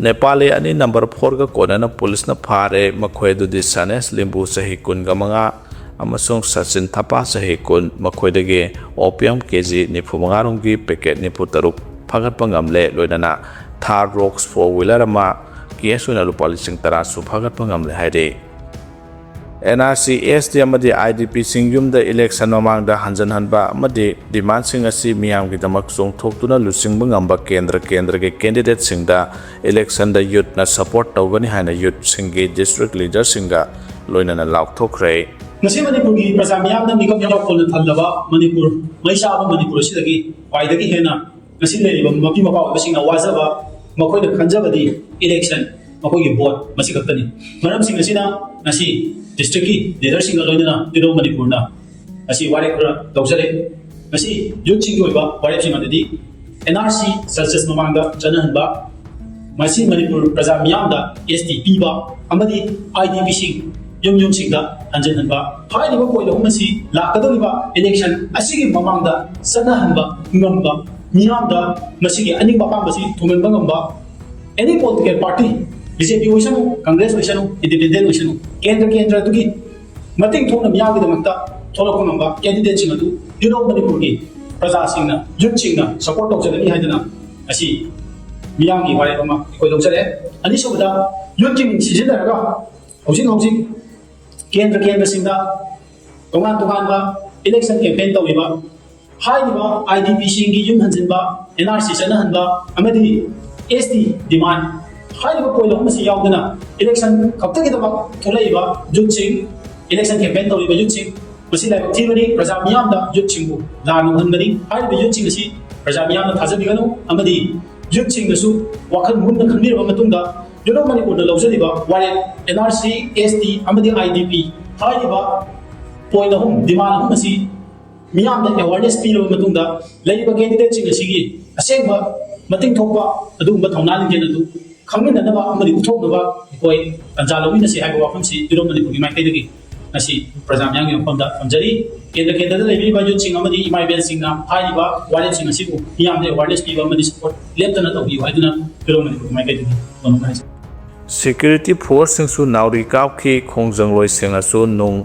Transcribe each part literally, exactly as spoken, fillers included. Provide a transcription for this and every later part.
ꯅꯦꯄꯥꯂꯤ ꯑꯅꯤ ꯅꯝꯕꯔ ꯐꯣꯔꯒ ꯀꯣꯟꯅꯅ ꯄꯨꯂꯤꯁꯅ ꯐꯥꯔꯦ꯫ ꯃꯈꯣꯏ ꯑꯗꯨꯗꯤ ꯁꯅꯦꯁ ꯂꯤꯝꯕꯨ, ꯆꯍꯤ ꯀꯨꯟꯒ ꯃꯉꯥ, ꯑꯃꯁꯨꯡ ꯁꯆꯤꯟ ꯊꯄꯥ, ꯆꯍꯤ ꯀꯨꯟ꯫ ꯃꯈꯣꯏꯗꯒꯤ ꯑꯣꯄꯤꯌꯝ ꯀꯦ ꯖꯤ ꯅꯤꯐꯨ ꯃꯉꯥ ꯔꯣꯝꯒꯤ ꯄꯦꯀꯦꯠ ꯅꯤꯐꯨ ꯇꯔꯨꯛ ꯐꯥꯒꯠꯄ ꯉꯝꯂꯦ꯫ ꯂꯣꯏꯅꯅ ꯊꯥꯔ ꯔꯣꯛꯁ ꯐꯣꯔ ꯋꯤꯂꯔ ꯑꯃ ꯀꯦꯁ ꯑꯣꯏꯅ ꯂꯨꯄꯥ ꯂꯤꯁꯤꯡ ꯇꯔꯥꯁꯨ ꯐꯥꯒꯠꯄ ꯉꯝꯂꯦ ꯍꯥꯏꯔꯤ꯫ ꯑꯦꯟ ꯑꯥꯔ ꯁꯤ, ꯑꯦꯁ ꯇꯤ ꯑꯃꯗꯤ ꯑꯥꯏ ꯗꯤ ꯄꯤꯁꯤꯡ ꯌꯨꯝꯗ ꯏꯂꯦꯛꯁꯟ ꯃꯃꯥꯡꯗ ꯍꯟꯖꯤꯟꯍꯟꯕ ꯑꯃꯗꯤ ꯗꯤꯃꯥꯟꯁꯤꯡ ꯑꯁꯤ ꯃꯤꯌꯥꯝꯒꯤꯗꯃꯛ ꯆꯣꯡꯊꯣꯛꯇꯨꯅ ꯂꯨꯆꯤꯡꯕ ꯉꯝꯕ ꯀꯦꯟꯗ꯭ꯔ ꯀꯦꯟꯗ꯭ꯔꯒꯤ ꯀꯦꯟꯗꯤꯗꯦꯠꯁꯤꯡꯗ ꯏꯂꯦꯛꯁꯟꯗ ꯌꯨꯠꯅ ꯁꯄꯣꯔꯠ ꯇꯧꯒꯅꯤ ꯍꯥꯏꯅ ꯌꯨꯠꯁꯤꯡꯒꯤ ꯗꯤꯁꯇ꯭ꯔꯤꯛ ꯂꯤꯗꯔꯁꯤꯡꯒ ꯂꯣꯏꯅꯅ ꯂꯥꯎꯊꯣꯛꯈ꯭ꯔꯦ꯫ ꯉꯁꯤ ꯃꯅꯤꯄꯨꯔꯒꯤ ꯄ꯭ꯔꯖꯥ ꯃꯤꯌꯥꯝꯅ ꯃꯤꯀꯞ ꯌꯥꯍꯧ ꯊꯜꯂꯕ ꯃꯅꯤꯄꯨꯔ, ꯃꯩ ꯆꯥꯕ ꯃꯅꯤꯄꯨꯔ ꯑꯁꯤꯗꯒꯤ ꯈ꯭ꯋꯥꯏꯗꯒꯤ ꯍꯦꯟꯅ ꯉꯁꯤ ꯂꯩꯔꯤꯕ ꯃꯄꯤ ꯃꯄꯥ ꯑꯣꯏꯕꯁꯤꯡꯅ ꯋꯥꯖꯕ, ꯃꯈꯣꯏꯅ ꯈꯟꯖꯕꯗꯤ ꯏꯂꯦꯛꯁꯟ, ꯃꯈꯣꯏꯒꯤ ꯚꯣꯠ, ꯃꯁꯤ ꯈꯛꯇꯅꯤ꯫ ꯃꯔꯝꯁꯤꯡ ꯑꯁꯤꯅ ꯉꯁꯤ ꯗꯤꯁꯇ꯭ꯔꯤꯛꯀꯤ ꯂꯤꯗꯔꯁꯤꯡꯒ ꯂꯣꯏꯅꯅ ꯇ꯭ꯌꯨꯔꯣ ꯃꯅꯤꯄꯨꯔꯅ ꯉꯁꯤ ꯋꯥꯔꯦꯞ ꯈꯔ ꯂꯧꯖꯔꯦ꯫ ꯉꯁꯤ ꯌꯨꯠꯁꯤꯡꯒꯤ ꯑꯣꯏꯕ ꯋꯥꯔꯦꯞꯁꯤꯡ ꯑꯗꯨꯗꯤ ꯑꯦꯟ ꯑꯥꯔ ꯁꯤ ꯁꯦꯟꯁꯁ ꯃꯃꯥꯡꯗ ꯆꯠꯅꯍꯟꯕ, ꯃꯁꯤ ꯃꯅꯤꯄꯨꯔ ꯄ꯭ꯔꯖꯥ ꯃꯤꯌꯥꯝꯗ ꯑꯦꯁ ꯇꯤ ꯄꯤꯕ ꯑꯃꯗꯤ ꯑꯥꯏ ꯗꯤ ꯄꯤꯁꯤꯡ ꯌꯨꯝ ꯌꯨꯝꯁꯤꯡꯗ ꯍꯟꯖꯤꯟꯍꯟꯕ꯫ ꯍꯥꯏꯔꯤꯕ ꯄꯣꯏꯟꯠ ꯑꯍꯨꯝ ꯑꯁꯤ ꯂꯥꯛꯀꯗꯧꯔꯤꯕ ꯏꯂꯦꯛꯁꯟ ꯑꯁꯤꯒꯤ ꯃꯃꯥꯡꯗ ꯆꯠꯅꯍꯟꯕ ꯉꯝꯕ, ꯃꯤꯌꯥꯝꯗ ꯃꯁꯤꯒꯤ ꯑꯅꯤꯡꯕ ꯑꯄꯥꯝꯕꯁꯤ ꯊꯨꯡꯍꯟꯕ ꯉꯝꯕ ꯑꯦꯅꯤ ꯄꯣꯂꯤꯇꯤꯀꯦꯜ ꯄꯥꯔꯇꯤ, ꯕꯤ ꯖꯦ ꯄꯤ ꯑꯣꯏꯁꯅꯨ, ꯀꯪꯒ꯭ꯔꯦꯁ ꯑꯣꯏꯁꯅꯨ, ꯏꯟꯗꯤꯄꯦꯟꯗꯦꯟ ꯑꯣꯏꯁꯅꯨ, ꯀꯦꯟꯗ꯭ꯔ ꯀꯦꯟꯗ꯭ꯔ ꯑꯗꯨꯒꯤ ꯃꯇꯤꯡ ꯊꯣꯛꯅ ꯃꯤꯌꯥꯝꯒꯤꯗꯃꯛꯇ ꯊꯣꯛꯂꯛꯄ ꯉꯝꯕ ꯀꯦꯟꯗꯤꯗꯦꯠꯁꯤꯡ ꯑꯗꯨ ꯌꯨꯔꯣꯞ ꯃꯅꯤꯄꯨꯔꯒꯤ ꯄ꯭ꯔꯖꯥꯁꯤꯡꯅ, ꯌꯨꯠꯁꯤꯡꯅ ꯁꯄꯣꯔꯠ ꯇꯧꯖꯒꯅꯤ ꯍꯥꯏꯗꯅ ꯉꯁꯤ ꯃꯤꯌꯥꯝꯒꯤ ꯋꯥꯔꯦꯞ ꯑꯃ ꯑꯩꯈꯣꯏ ꯂꯧꯖꯔꯦ꯫ ꯑꯅꯤꯁꯨꯕꯗ, ꯌꯨꯠꯀꯤ ꯃꯤꯡ ꯁꯤꯖꯤꯟꯅꯔꯒ ꯍꯧꯖꯤꯛ ꯍꯧꯖꯤꯛ ꯀꯦꯟꯗ꯭ꯔ ꯀꯦꯟꯗ꯭ꯔꯁꯤꯡꯗ ꯇꯣꯉꯥꯟ ꯇꯣꯉꯥꯟꯕ ꯏꯂꯦꯛꯁꯟ ꯀꯦꯝꯄꯦꯟ ꯇꯧꯔꯤꯕ ꯍꯥꯏꯔꯤꯕ ꯑꯥꯏ ꯗꯤ ꯄꯤꯁꯤꯡꯒꯤ ꯌꯨꯝ ꯍꯟꯖꯤꯟꯕ, ꯑꯦꯟ ꯑꯥꯔ ꯁꯤ ꯆꯠꯅꯍꯟꯕ ꯑꯃꯗꯤ ꯑꯦꯁ ꯇꯤ ꯗꯤꯃꯥꯟ ꯍꯥꯏꯔꯤꯕ ꯄꯣꯏꯟꯠ ꯑꯍꯨꯝ ꯑꯁꯤ ꯌꯥꯎꯗꯅ ꯏꯂꯦꯛꯁꯟ ꯈꯛꯇꯒꯤꯗꯃꯛ ꯊꯣꯛꯂꯛꯏꯕ ꯌꯨꯠꯁꯤꯡ, ꯏꯂꯦꯛꯁꯟ ꯀꯦꯝꯄꯦꯟ ꯇꯧꯔꯤꯕ ꯌꯨꯠꯁꯤꯡ, ꯃꯁꯤ ꯂꯥꯏꯕꯛ ꯊꯤꯕꯅꯤ꯫ ꯄ꯭ꯔꯖꯥ ꯃꯤꯌꯥꯝꯗ ꯌꯨꯠꯁꯤꯡꯕꯨ ꯂꯥꯟꯅ ꯎꯍꯟꯕꯅꯤ꯫ ꯍꯥꯏꯔꯤꯕ ꯌꯨꯠꯁꯤꯡ ꯑꯁꯤ ꯄ꯭ꯔꯖꯥ ꯃꯤꯌꯥꯝꯅ ꯊꯥꯖꯕꯤꯒꯅꯨ ꯑꯃꯗꯤ ꯌꯨꯠꯁꯤꯡꯅꯁꯨ ꯋꯥꯈꯜ ꯃꯨꯟꯅ ꯈꯟꯕꯤꯔꯕ ꯃꯇꯨꯡꯗ ꯌꯨꯔꯣꯞ ꯃꯅꯤꯄꯨꯔꯅ ꯂꯧꯖꯔꯤꯕ ꯋꯥꯔꯦꯞ, and R C, S T ꯑꯃꯗꯤ ꯑꯥꯏ ꯗꯤ ꯄꯤ ꯍꯥꯏꯔꯤꯕ ꯄꯣꯏꯟꯠ ꯑꯍꯨꯝ, ꯗꯤꯃꯥꯟ ꯑꯍꯨꯝ ꯑꯁꯤ ꯃꯤꯌꯥꯝꯗ ꯑꯦꯋꯥꯔꯅꯦꯁ ꯄꯤꯔꯕ ꯃꯇꯨꯡꯗ ꯂꯩꯔꯤꯕ ꯀꯦꯟꯗꯤꯗꯦꯠꯁꯤꯡ ꯑꯁꯤꯒꯤ ꯑꯁꯦꯡꯕ ꯃꯇꯤꯡ ꯊꯣꯛꯄ ꯑꯗꯨꯒꯨꯝꯕ ꯊꯧꯅꯥ ꯂꯤꯡꯖꯦꯜ ꯑꯗꯨ ꯈꯪꯃꯤꯟꯅꯅꯕ ꯑꯃꯗꯤ ꯎꯠꯊꯣꯛꯅꯕ ꯑꯩꯈꯣꯏ ꯇꯥꯟꯖꯥ ꯂꯧꯃꯤꯟꯅꯁꯤ ꯍꯥꯏꯕ ꯋꯥꯐꯝꯁꯤ ꯌꯨꯔꯣꯞ ꯃꯅꯤꯄꯨꯔꯒꯤ ꯃꯥꯏꯀꯩꯗꯒꯤ ꯉꯁꯤ ꯄ꯭ꯔꯖꯥ ꯃꯤꯌꯥꯝꯒꯤ ꯃꯐꯝꯗ ꯊꯝꯖꯔꯤ꯫ ꯀꯦꯟꯗ꯭ꯔ ꯀꯦꯟꯗ꯭ꯔꯗ ꯂꯩꯕꯤꯔꯤꯕ ꯌꯨꯠꯁꯤꯡ ꯑꯃꯗꯤ ꯏꯃꯥ ꯏꯕꯦꯜꯁꯤꯡꯅ ꯍꯥꯏꯔꯤꯕ ꯋꯥꯔꯦꯞꯁꯤꯡ ꯑꯁꯤꯕꯨ ꯃꯤꯌꯥꯝꯗ ꯑꯦꯋꯥꯔꯅꯦꯁ ꯄꯤꯕ ꯑꯃꯗꯤ ꯁꯄꯣꯔꯠ ꯂꯦꯞꯇꯅ ꯇꯧꯕꯤꯌꯨ ꯍꯥꯏꯗꯨꯅ ꯐꯤꯔꯣꯝ ꯃꯅꯤꯄꯨꯔ ꯃꯥꯏꯀꯩꯗꯒꯤ ꯐꯣꯡꯗꯣꯛꯅꯔꯤ꯫ ꯁꯦꯀ꯭ꯌꯨꯔꯤꯇꯤ ꯐꯣꯔꯁꯁꯤꯡꯁꯨ ꯅꯥꯎꯔꯤ ꯀꯥꯞꯈꯤ, ꯈꯣꯡꯖꯪꯂꯣꯏꯁꯤꯡꯅꯁꯨ ꯅꯨꯡ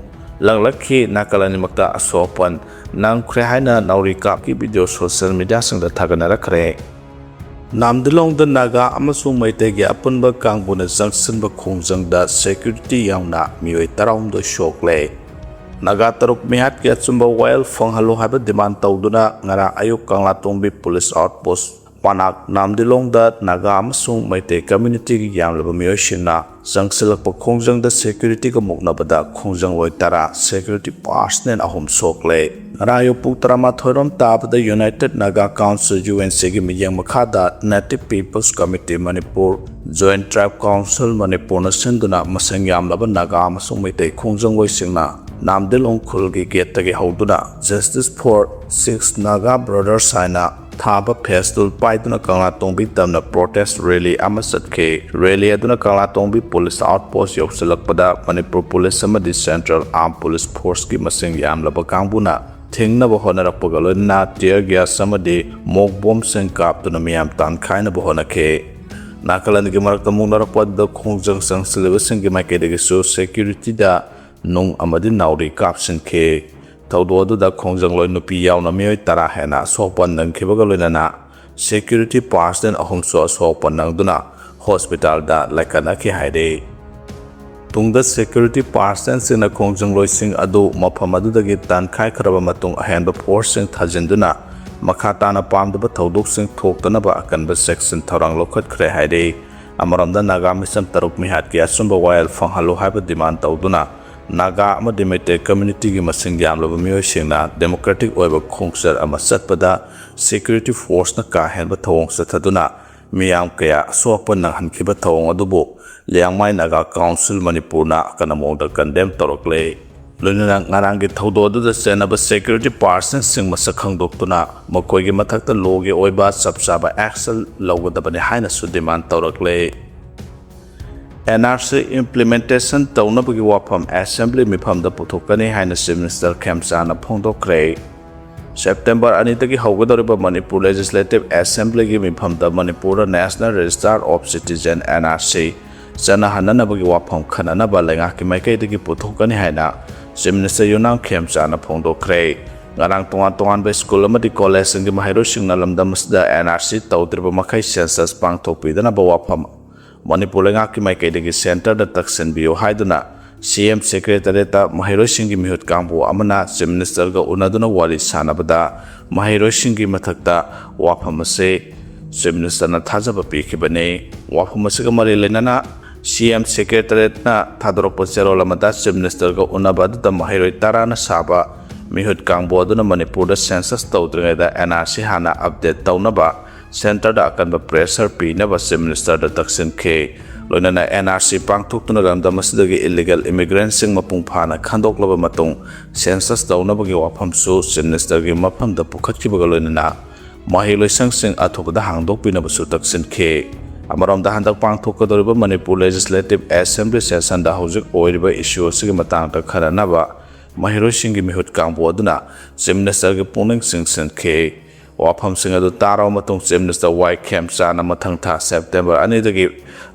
ꯂꯪꯂꯛꯈꯤ, ꯅꯥꯀꯜ ꯑꯅꯤꯃꯛꯇ ꯑꯁꯣꯛ ꯑꯄꯟ ꯅꯪꯈ꯭ꯔꯦ ꯍꯥꯏꯅ ꯅꯥꯎꯔꯤ ꯀꯥꯞꯀꯤ ꯚꯤꯗꯤꯑꯣ ꯁꯣꯁꯤꯌꯦꯜ ꯃꯤꯗꯤꯌꯥꯁꯤꯡꯗ ꯊꯥꯒꯠꯅꯔꯛꯈ꯭ꯔꯦ꯫ ꯅꯥꯝꯗꯤꯂꯣꯡꯗ ꯅꯥꯒꯥ ꯑꯃꯁꯨꯡ ꯃꯩꯇꯩꯒꯤ ꯑꯄꯨꯟꯕ ꯀꯥꯡꯕꯨꯅ ꯆꯪꯁꯤꯟꯕ ꯈꯣꯡꯖꯪꯗ ꯁꯦꯀ꯭ꯌꯨꯔꯤꯇꯤ ꯌꯥꯎꯅ ꯃꯤꯑꯣꯏ ꯇꯔꯥꯍꯨꯝꯗꯣꯏ ꯁꯣꯛꯂꯦ꯫ ꯅꯥꯒꯥ ꯇꯔꯨꯛ ꯃꯤꯍꯥꯠꯀꯤ ꯑꯆꯨꯝꯕ ꯋꯥꯌꯦꯜ ꯐꯪꯍꯜꯂꯨ ꯍꯥꯏꯕ ꯗꯤꯃꯥꯟ ꯇꯧꯗꯨꯅ ꯉꯔꯥꯡ ꯑꯌꯨꯛ ꯀꯪꯂꯥꯇꯣꯡꯕꯤ ꯄꯨꯂꯤꯁ ꯑꯥꯎꯠꯄꯣꯁ ꯄꯅꯥꯛ ꯅꯥꯝꯗꯤꯂꯣꯡꯗ ꯅꯥꯒꯥ ꯑꯃꯁꯨꯡ ꯃꯩꯇꯩ ꯀꯝꯃ꯭ꯌꯨꯅꯤꯇꯤꯒꯤ ꯌꯥꯝꯂꯕ ꯃꯤꯑꯣꯏꯁꯤꯡꯅ ꯆꯪꯁꯤꯜꯂꯛꯄ ꯈꯣꯡꯖꯪꯗ ꯁꯦꯀ꯭ꯌꯨꯔꯤꯇꯤꯒ ꯃꯨꯛꯅꯕꯗ ꯈꯣꯡꯖꯪꯂꯣꯏ ꯇꯔꯥ, ꯁꯦꯀ꯭ꯌꯨꯔꯤꯇꯤ ꯄꯥꯔꯁꯅꯦꯜ ꯑꯍꯨꯝ ꯁꯣꯛꯂꯦ꯫ ꯉꯔꯥꯡ ꯑꯌꯨꯛ ꯄꯨꯡ ꯇꯔꯥꯃꯥꯊꯣꯏ ꯔꯣꯝ ꯇꯥꯕꯗ united Naga council, U N ꯁꯤꯒꯤ ꯃꯤꯠꯌꯦꯡ ꯃꯈꯥꯗ Native People's Committee Manipur, Joint Tribe Council ꯃꯅꯤꯄꯨꯔꯅ ꯁꯤꯟꯗꯨꯅ ꯃꯁꯤꯡ ꯌꯥꯝꯂꯕ ꯅꯥꯒꯥ ꯑꯃꯁꯨꯡ Meitei ꯈꯣꯡꯖꯪꯂꯣꯏꯁꯤꯡꯅ ꯅꯥꯝꯗꯤꯂꯣꯡ ꯈꯨꯜꯒꯤ ꯒꯦꯠꯇꯒꯤ ꯍꯧꯗꯨꯅ Justice for Six Naga Brothers ꯍꯥꯏꯅ ꯊꯥꯕ ꯐꯦꯁꯇꯨꯜ ꯄꯥꯏꯗꯨꯅ ꯀꯪꯂꯥꯇꯣꯡꯕꯤ ꯇꯝꯅ ꯄ꯭ꯔꯣꯇꯦꯁ ꯔꯦꯂꯤ ꯑꯃ ꯆꯠꯈꯤ꯫ ꯔꯦꯂꯤ ꯑꯗꯨꯅ ꯀꯪꯂꯥꯇꯣꯡꯕꯤ ꯄꯨꯂꯤꯁ ꯑꯥꯎꯠꯄꯣꯁ ꯌꯧꯁꯤꯜꯂꯛꯄꯗ ꯃꯅꯤꯄꯨꯔ ꯄꯨꯂꯤꯁ ꯑꯃꯗꯤ ꯁꯦꯟꯇ꯭ꯔꯦꯜ ꯑꯥꯔꯝ ꯄꯨꯂꯤꯁ ꯐꯣꯔꯁꯀꯤ ꯃꯁꯤꯡ ꯌꯥꯝꯂꯕ ꯀꯥꯡꯕꯨꯅ ꯊꯤꯡꯅꯕ ꯍꯣꯠꯅꯔꯛꯄꯒ ꯂꯣꯏꯅꯅ ꯇꯤꯌꯔ ꯒ꯭ꯌꯥꯁ ꯑꯃꯗꯤ ꯃꯣꯛ ꯕꯣꯝꯁꯤꯡ ꯀꯥꯞꯇꯨꯅ ꯃꯤꯌꯥꯝ ꯇꯥꯟꯈꯥꯏꯅꯕ ꯍꯣꯠꯅꯈꯤ꯫ ꯅꯥꯀꯜ ꯑꯅꯤꯒꯤ ꯃꯔꯛꯇ ꯃꯨꯛꯅꯔꯛꯄ ꯑꯗꯨꯗ ꯈꯣꯡꯖꯪ ꯆꯪꯁꯤꯜꯂꯤꯕꯁꯤꯡꯒꯤ ꯃꯥꯏꯀꯩꯗꯒꯤꯁꯨ ꯁꯦꯀ꯭ꯌꯨꯔꯤꯇꯤꯗ ꯅꯨꯡ ꯑꯃꯗꯤ ꯅꯥꯎꯔꯤ ꯀꯥꯞꯁꯤꯟꯈꯤ꯫ ꯊꯧꯗꯣꯛ ꯑꯗꯨꯗ ꯈꯣꯡꯖꯪꯂꯣꯏ ꯅꯨꯄꯤ ꯌꯥꯎꯅ ꯃꯤꯑꯣꯏ ꯇꯔꯥ ꯍꯦꯟꯅ ꯑꯁꯣꯛ ꯑꯄꯟ ꯅꯪꯈꯤꯕꯒ ꯂꯣꯏꯅꯅ ꯁꯦꯀ꯭ꯌꯨꯔꯤꯇꯤ ꯄꯥꯔꯁꯅꯦꯜ ꯑꯍꯨꯝꯁꯨ ꯑꯁꯣꯛ ꯑꯄꯟ ꯅꯪꯗꯨꯅ ꯍꯣꯁꯄꯤꯇꯥꯜꯗ ꯂꯥꯏꯀꯠꯅꯈꯤ ꯍꯥꯏꯔꯤ꯫ ꯇꯨꯡꯗ ꯁꯦꯀ꯭ꯌꯨꯔꯤꯇꯤ ꯄꯥꯔꯁꯅꯦꯜꯁꯤꯡꯅ ꯈꯣꯡꯖꯪꯂꯣꯏꯁꯤꯡ ꯑꯗꯨ ꯃꯐꯝ ꯑꯗꯨꯗꯒꯤ ꯇꯥꯟꯈꯥꯏꯈ꯭ꯔꯕ ꯃꯇꯨꯡ ꯑꯍꯦꯟꯕ ꯐꯣꯔꯁꯁꯤꯡ ꯊꯥꯖꯤꯟꯗꯨꯅ ꯃꯈꯥ ꯇꯥꯅ ꯄꯥꯝꯗꯕ ꯊꯧꯗꯣꯛꯁꯤꯡ ꯊꯣꯛꯇꯅꯕ ꯑꯀꯟꯕ ꯆꯦꯛꯁꯤꯟ ꯊꯧꯔꯥꯡ ꯂꯧꯈꯠꯈ꯭ꯔꯦ ꯍꯥꯏꯔꯤ꯫ ꯑꯃꯔꯣꯝꯗ ꯅꯥꯒꯥ ꯃꯤꯁꯝ ꯇꯔꯨꯛ ꯃꯤꯍꯥꯠꯀꯤ ꯑꯆꯨꯝꯕ ꯋꯥꯌꯦꯜ ꯐꯪꯍꯜꯂꯨ ꯍꯥꯏꯕ ꯗꯤꯃꯥꯟ ꯇꯧꯗꯨꯅ ꯅꯥꯒꯥ ꯑꯃꯗꯤ ꯃꯩꯇꯩ ꯀꯝꯃ꯭ꯌꯨꯅꯤꯇꯤꯒꯤ ꯃꯁꯤꯡ ꯌꯥꯝꯂꯕ ꯃꯤꯑꯣꯏꯁꯤꯡꯅ ꯗꯦꯃꯣꯀ꯭ꯔꯦꯇꯤꯛ ꯑꯣꯏꯕ ꯈꯣꯡꯆꯠ ꯑꯃ ꯆꯠꯄꯗ ꯁꯦꯀ꯭ꯌꯨꯔꯤꯇꯤ ꯐꯣꯔꯁꯅ ꯀꯥ ꯍꯦꯟꯕ ꯊꯧꯑꯣꯡ ꯆꯠꯊꯗꯨꯅ ꯃꯤꯌꯥꯝ ꯀꯌꯥ ꯑꯁꯣꯛ ꯑꯄꯟ ꯅꯪꯍꯟꯈꯤꯕ ꯊꯧꯑꯣꯡ ꯑꯗꯨꯕꯨ ꯂꯤꯌꯥꯡꯃꯥꯏ ꯅꯥꯒꯥ ꯀꯥꯎꯟꯁꯤꯜ ꯃꯅꯤꯄꯨꯔꯅ ꯑꯀꯟꯕ ꯃꯑꯣꯡꯗ ꯀꯟꯗꯦꯝ ꯇꯧꯔꯛꯂꯦ꯫ ꯂꯣꯏꯅꯅ ꯉꯔꯥꯡꯒꯤ ꯊꯧꯗꯣꯛ ꯑꯗꯨꯗ ꯆꯦꯟꯅꯕ ꯁꯦꯀ꯭ꯌꯨꯔꯤꯇꯤ ꯄꯥꯔꯁꯟꯁꯤꯡ ꯃꯁꯛ ꯈꯪꯗꯣꯛꯇꯨꯅ ꯃꯈꯣꯏꯒꯤ ꯃꯊꯛꯇ ꯂꯣꯒꯤ ꯑꯣꯏꯕ ꯆꯞ ꯆꯥꯕ ꯑꯦꯛꯁꯟ ꯂꯧꯒꯗꯕꯅꯤ ꯍꯥꯏꯅꯁꯨ ꯗꯤꯃꯥꯟ ꯇꯧꯔꯛꯂꯦ꯫ ꯑꯦꯟ ꯑꯥꯔ ꯁꯤ implementation ꯇꯧꯅꯕꯒꯤ ꯋꯥꯐꯝ Assembly ꯃꯤꯐꯝꯗ ꯄꯨꯊꯣꯛꯀꯅꯤ ꯍꯥꯏꯅ Chief Minister ꯈꯦꯝꯆꯥꯅ ꯐꯣꯡꯗꯣꯛꯈ꯭ꯔꯦ꯫ September ꯑꯅꯤꯗꯒꯤ ꯍꯧꯒꯗꯧꯔꯤꯕ Manipur Legislative Assemblyꯒꯤ ꯃꯤꯐꯝꯗ ꯃꯅꯤꯄꯨꯔꯗ National Register of Citizen, N R C, ꯆꯠꯅꯍꯟꯅꯅꯕꯒꯤ ꯋꯥꯐꯝ ꯈꯟꯅꯅꯕ ꯂꯩꯉꯥꯛꯀꯤ ꯃꯥꯏꯀꯩꯗꯒꯤ ꯄꯨꯊꯣꯛꯀꯅꯤ ꯍꯥꯏꯅ Chief Minister ꯌꯨꯝꯅꯥꯝ ꯈꯦꯝꯆꯥꯅ ꯐꯣꯡꯗꯣꯛꯈ꯭ꯔꯦ꯫ ꯉꯔꯥꯡ ꯇꯣꯉꯥꯟ ꯇꯣꯉꯥꯟꯕ ꯁ꯭ꯀꯨꯜ ꯑꯃꯗꯤ ꯀꯣꯂꯦꯖꯁꯤꯡꯒꯤ ꯃꯍꯩꯔꯣꯏꯁꯤꯡꯅ ꯂꯝꯗꯝ ꯑꯁꯤꯗ N R C ꯇꯧꯗ꯭ꯔꯤꯕ ꯃꯈꯩ census ꯄꯥꯡꯊꯣꯛꯄꯤꯗꯅꯕ ꯋꯥꯐꯝ ꯃꯅꯤꯄꯨꯔ ꯂꯩꯉꯥꯛꯀꯤ ꯃꯥꯏꯀꯩꯗꯒꯤ centreꯗ ꯇꯛꯁꯤꯟꯕꯤꯌꯨ ꯍꯥꯏꯗꯨꯅ C M Secretariatꯇ ꯃꯍꯩꯔꯣꯏꯁꯤꯡꯒꯤ ꯃꯤꯍꯨꯠ ꯀꯥꯡꯕꯨ ꯑꯃꯅ Chief Ministerꯒ ꯎꯅꯗꯨꯅ ꯋꯥꯔꯤ ꯁꯥꯟꯅꯕꯗ ꯃꯍꯩꯔꯣꯏꯁꯤꯡꯒꯤ ꯃꯊꯛꯇ ꯋꯥꯐꯝ ꯑꯁꯤ Chief Ministerꯅ ꯊꯥꯖꯕ ꯄꯤꯈꯤꯕꯅꯤ꯫ ꯋꯥꯐꯝ ꯑꯁꯤꯒ ꯃꯔꯤ ꯂꯩꯅꯅ C M Secretariatꯅ ꯊꯥꯗꯣꯔꯛꯄ ꯆꯦꯔꯣꯜ ꯑꯃꯗ Chief Ministerꯒ ꯎꯅꯕ ꯑꯗꯨꯗ ꯃꯍꯩꯔꯣꯏ ꯇꯔꯥꯅ ꯁꯥꯕ ꯃꯤꯍꯨꯠ ꯀꯥꯡꯕꯨ ꯑꯗꯨꯅ ꯃꯅꯤꯄꯨꯔꯗ census ꯇꯧꯗ꯭ꯔꯤꯉꯩꯗ N R C ꯍꯥꯟꯅ update ꯇꯧꯅꯕ centreꯗ ꯑꯀꯟꯕ pressure ꯄꯤꯅꯕ Chief Ministerꯗ ꯇꯛꯁꯤꯟꯈꯤ꯫ ꯂꯣꯏꯅꯅ N R C ꯄꯥꯡꯊꯣꯛꯇꯨꯅ ꯂꯝꯗꯝ ꯑꯁꯤꯗꯒꯤ illegal immigrantꯁꯤꯡ ꯃꯄꯨꯡ ꯐꯥꯅ ꯈꯟꯗꯣꯛꯂꯕ ꯃꯇꯨꯡ census ꯇꯧꯅꯕꯒꯤ ꯋꯥꯐꯝꯁꯨ Chief Ministerꯒꯤ ꯃꯐꯝꯗ ꯄꯨꯈꯠꯈꯤꯕꯒ ꯂꯣꯏꯅꯅ ꯃꯍꯩ ꯂꯣꯏꯁꯪꯁꯤꯡ ꯑꯊꯨꯕꯗ ꯍꯥꯡꯗꯣꯛꯄꯤꯅꯕꯁꯨ ꯇꯛꯁꯤꯟꯈꯤ꯫ ꯑꯃꯔꯣꯝꯗ ꯍꯟꯗꯛ ꯄꯥꯡꯊꯣꯛꯀꯗꯧꯔꯤꯕ Manipur Legislative Assembly sessionꯗ ꯍꯧꯖꯤꯛ ꯑꯣꯏꯔꯤꯕ issue ꯑꯁꯤꯒꯤ ꯃꯇꯥꯡꯗ ꯈꯟꯅꯅꯕ ꯃꯍꯩꯔꯣꯏꯁꯤꯡꯒꯤ ꯃꯤꯍꯨꯠ ꯀꯥꯡꯕꯨ ꯑꯗꯨꯅ Chief Ministerꯒꯤ ꯄꯨꯛꯅꯤꯡ ꯆꯤꯡꯁꯤꯟꯈꯤ꯫ ꯋꯥꯐꯝꯁꯤꯡ ꯑꯗꯨ ꯇꯥꯔꯕ ꯃꯇꯨꯡ Chief Minister Y ꯈꯦꯝꯆꯥꯅ ꯃꯊꯪ ꯊꯥ September ꯑꯅꯤꯗꯒꯤ